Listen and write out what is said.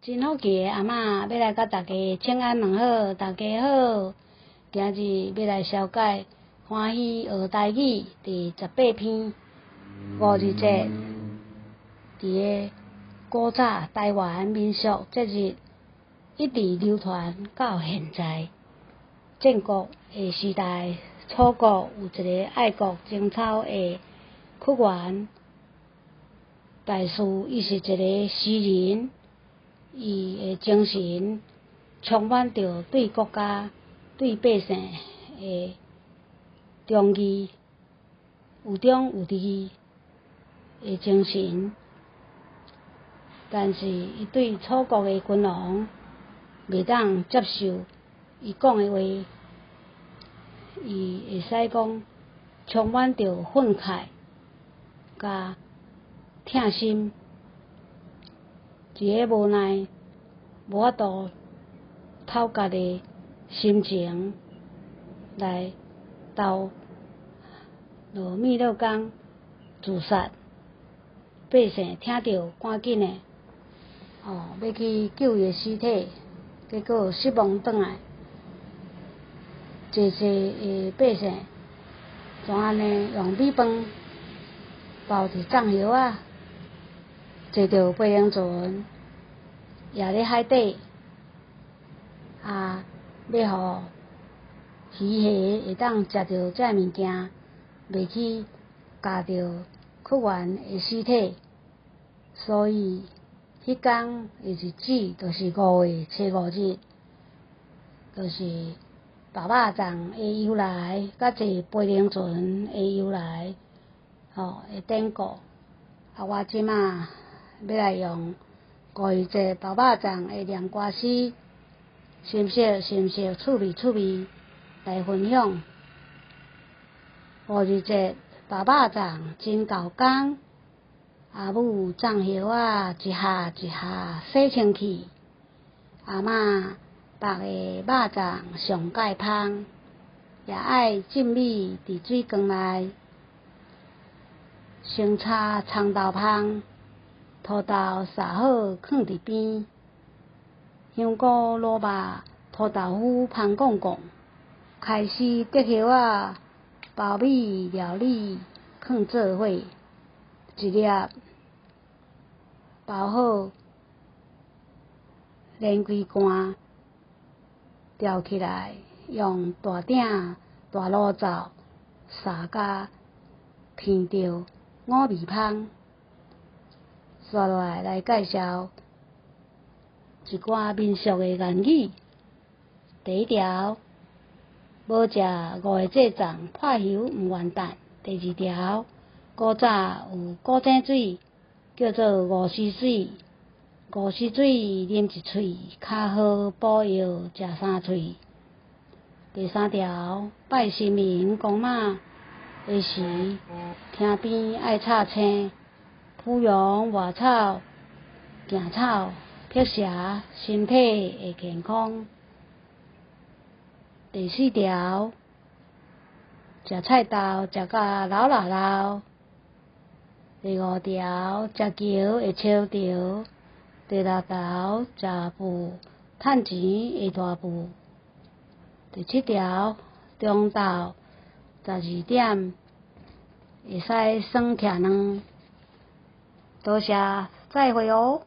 真好奇的阿嬷欲來佮大家請安問好，大家好。今日欲來紹介歡喜學台語第18篇五日節，佇个古早台灣民俗節日一直流傳到現在。戰國的時代，楚國有一个愛國貞操的屈原大士，伊是一个詩人，伊的精神充滿著對國家、對百姓的忠義、有忠有義的精神。但是，伊對楚國的君王袂當接受伊講的話，伊會使講充滿著憤慨佮疼心，一个無奈、無法度討覺的心情來投落汨羅江自殺。百姓聽著，趕緊的哦，欲去救伊的屍體，結果失望轉來，濟濟的百姓就按呢用米飯包佇粽葉仔，坐著飛龍船，攑咧海底，啊，欲予魚蝦會當食著這个物件，袂去咬著屈原的屍體，所以彼工的日子就是5月初5日，就是包肉粽的由來，佮坐飛龍船的由來，吼的典故。啊，我這馬欲來用五月節包肉粽的念歌詩，深色深色趣味趣味來分享。五日節包肉粽真猴工，阿母粽葉仔一下一下洗清氣，阿嬤縛的肉粽上蓋芳，也愛浸米佇水缸內，先炒蔥豆芳，土豆煠好囥佇邊，香菇滷肉土豆腐芳摃摃，開始竹葉仔包米料理囥做伙，一粒包好，連規罐吊起來，用大鼎大爐灶煠甲闻著五味芳。紲落來來介紹一寡民俗的諺語。第一條，無食五月節粽，破油毋元旦。第二條，古早有古井水，叫做五時水。五時水啉一喙，較好補藥食三喙。第三條，拜神明公媽的時，廳邊愛插青、芙蓉、艾草、行草、辟邪，身體會健康。第四條，食菜豆食甲流流流。第五條，食球會抽著。第六條，食富趁錢會大富。第七條，中晝12點會使耍徛卵。多謝，再會哦。